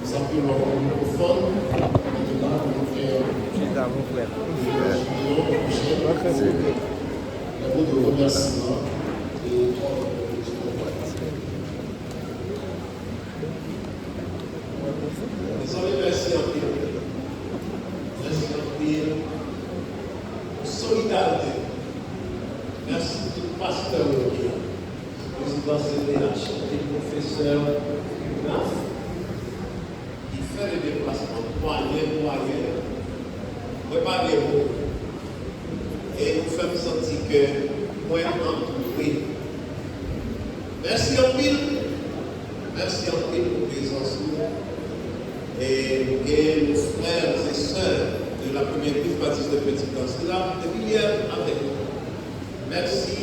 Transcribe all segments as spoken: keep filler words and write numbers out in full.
Simplement, pour nous, pour nous faire Chita, mon frè. Chita. Mwen fè koute. Un mot de remerciement et Mezanmi, mèsi anpil. Mèsi anpil pou solidarite. Mèsi tout pastè yo ki la. Prezidan C P H, anpil pwofesè, Naf, ki fè le deplasman, mwayen, mwayen. Mwen pa gen mo. E nou fè m santi ke mwen antoure. Mèsi anpil. Mèsi anpil pou prezans nou. E nou gen nos frères et sœurs de la Première Église Baptiste de Petite Anse la, depi yè avèk nou. Mèsi.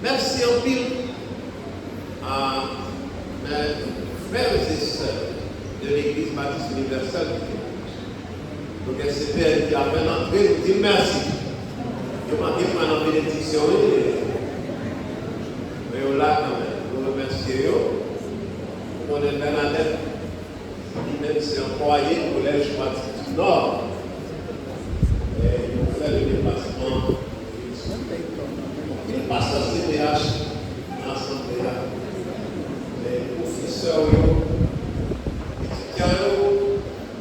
Mèsi anpil a mes frères et sœurs de l'Église Baptiste Universelle du Dimanche. Nou gen C P N ki apèn antre, nou di l mèsi. Yo manke pran nan benediksyon, wi. Men yo la kanmenm. Nou remèsye yo. Ou konnen Bènadèt, li menm se anplwaye Collège Baptiste du Nord. E yo fè le deplasman. Anpil pastè C P H nan asanble a. Men pwofesè yo, etidyan yo,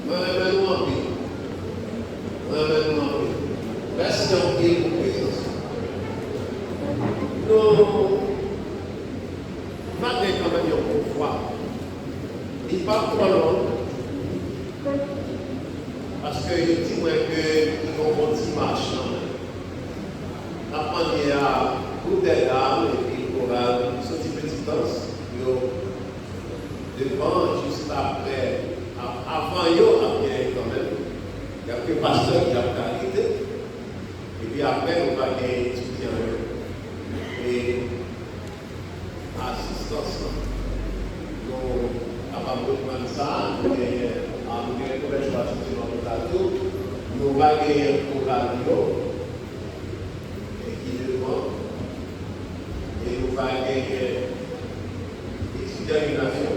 mwen renmen nou anpil. Mwen renmen nou anpil. Mèsi anpil pou prezans nou. Nou va gen kanmenm yon konvwa. Li p ap twò long. Paske yo di mwen ke li gon bon ti mach kanmenm. N ap mande a gwoup dè dam epi koral ki soti Petite Anse pou yo devan, jis apre, a-, avan yo ap genyen kanmenm. Y ap gen pastè ki ap ka rete. Epi apre, nou va gen etidyan yo. E asistans lan. Nou kapab reprann sa, nou genyen, a, nou genyen kolèj patisipan konsa tou. Nou va genyen koral yo, e ki devan, e nou va genyen etidyan Inaf yo.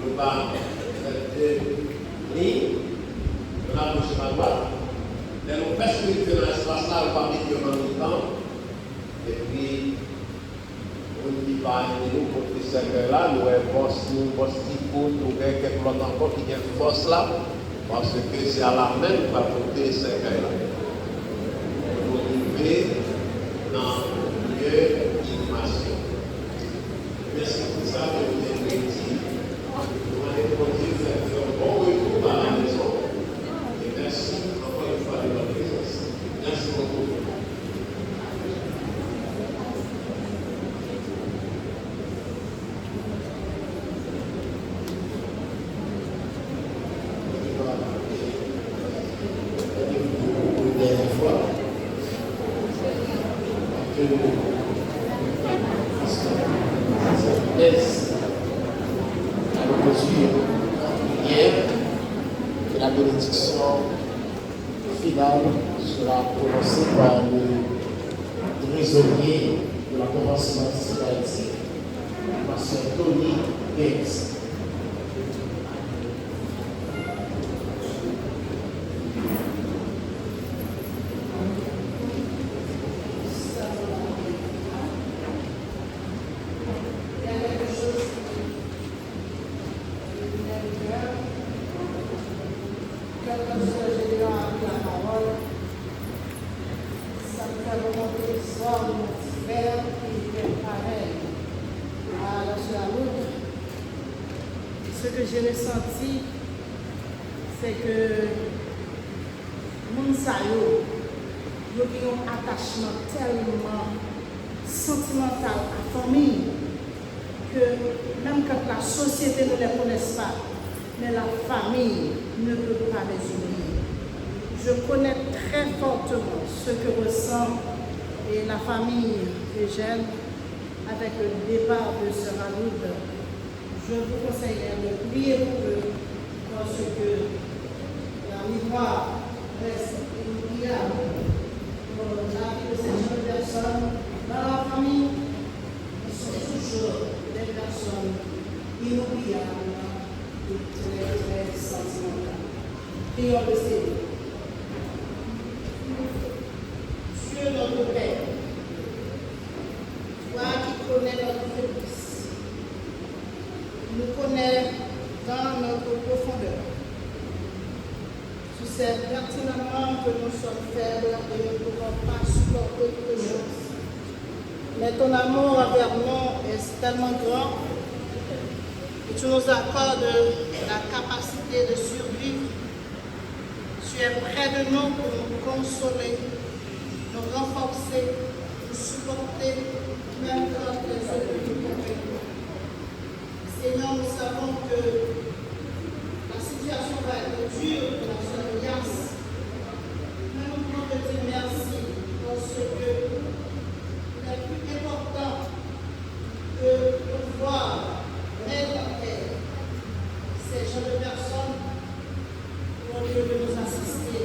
Nou va fè de liy, youn agoch, youn adwat. Lè nou fè swit yo nan espas la, nou va mete yo nan mitan. Epi, moun ki pa ede nou pote sèkèy la, nou wè bòs nou, bòs Tikout, nou gen kèk lòt ankò ki gen fòs la, paske se a la men nou pral pote sèkèy la. Pou nou rive nan lye inmasyon. Mèsi pou sa ke nou te redi. Nou mande Bondye fè, fè yon bon retou a la mezon. E mèsi ankò yon fwa de votre prezans. Mèsi bokou. Dènyè fwa, ke pastè Blaise a pwodui yè, ke la bénédiction finale sera prononcée par le trésorier de la Convention Baptiste d'Haïti, Pasteur Tony Gates. Kèlkanswa jeneral a pran lapawòl, sa k fè remonte zòn ti frè ki fè parèy a la sè Aloud. Ce que j'ai ressenti, c'est que moun sa yo, yo gen yon atachman tèlman santimantal a fanmi, ke menm quand la société ne les connaisse pas, mais la famille ne peut pas les oublier. Je connais très fortement ce que ressent et la famille Eugène avec le départ de sœur Aloud. Je vous conseillerais de prier pour eux, parce que la mémoire reste inoubliable. Pour la vie de ces jeunes personnes, dans la famille, ils sont toujours des personnes inoubliables. Seigneur le Seigneur. Dieu notre Père, toi qui connais notre faiblesse, nous connais dans notre profondeur. Tu sais pertinemment que nous sommes faibles et nous ne pouvons pas supporter toutes choses. Mais ton amour envers nous est tellement grand que tu nous accordes la capacité de survivre. Tu es près de nous pour nous consoler, nous renforcer, nous supporter, même quand les autres nous comprennent. Seigneur, nous savons que la situation va être dure pour la sœur Elias. Mais nous voulons te dire merci parce que il est plus important que de pouvoir mettre en terre ces gens de personnes au lieu de nous assister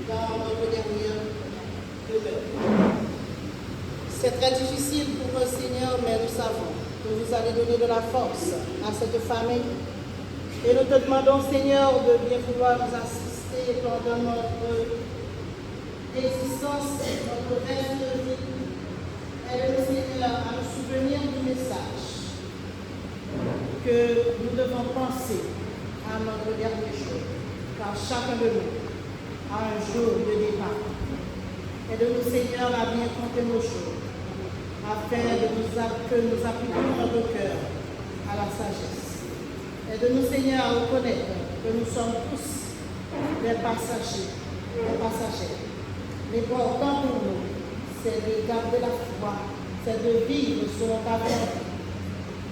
dans notre dernière demeure. C'est très difficile pour eux, Seigneur, mais nous savons que vous allez donner de la force à cette famille. Et nous te demandons, Seigneur, de bien vouloir nous assister pendant notre existence, notre reste de vie. Aide-nous, Seigneur, à nous souvenir du message que nous devons penser à notre dernier jour, car chacun de nous a un jour de départ. Aide-nous, Seigneur, à bien compter nos jours, afin de nous app- que nous appliquions notre cœur à la sagesse. Aide-nous, Seigneur, à reconnaître que nous sommes tous des passagers, des passagères. L'important pour nous, c'est de garder la foi, c'est de vivre selon ta volonté.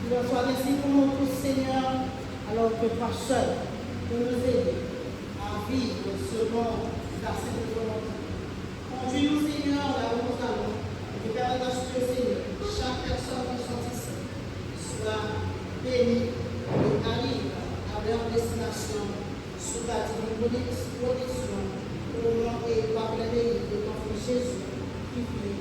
Qu'il en soit ainsi pour nous tous, Seigneur, alors que toi seul peux nous aider à vivre selon ta sainte volonté. Conduis-nous, Seigneur, là où nous allons, et permets à ce que, Seigneur, chaque personne qui sort ici soit bénie et arrive à leur destination sous ta divine protection, au nom et par les mérites de ton Fils Jésus, qui vit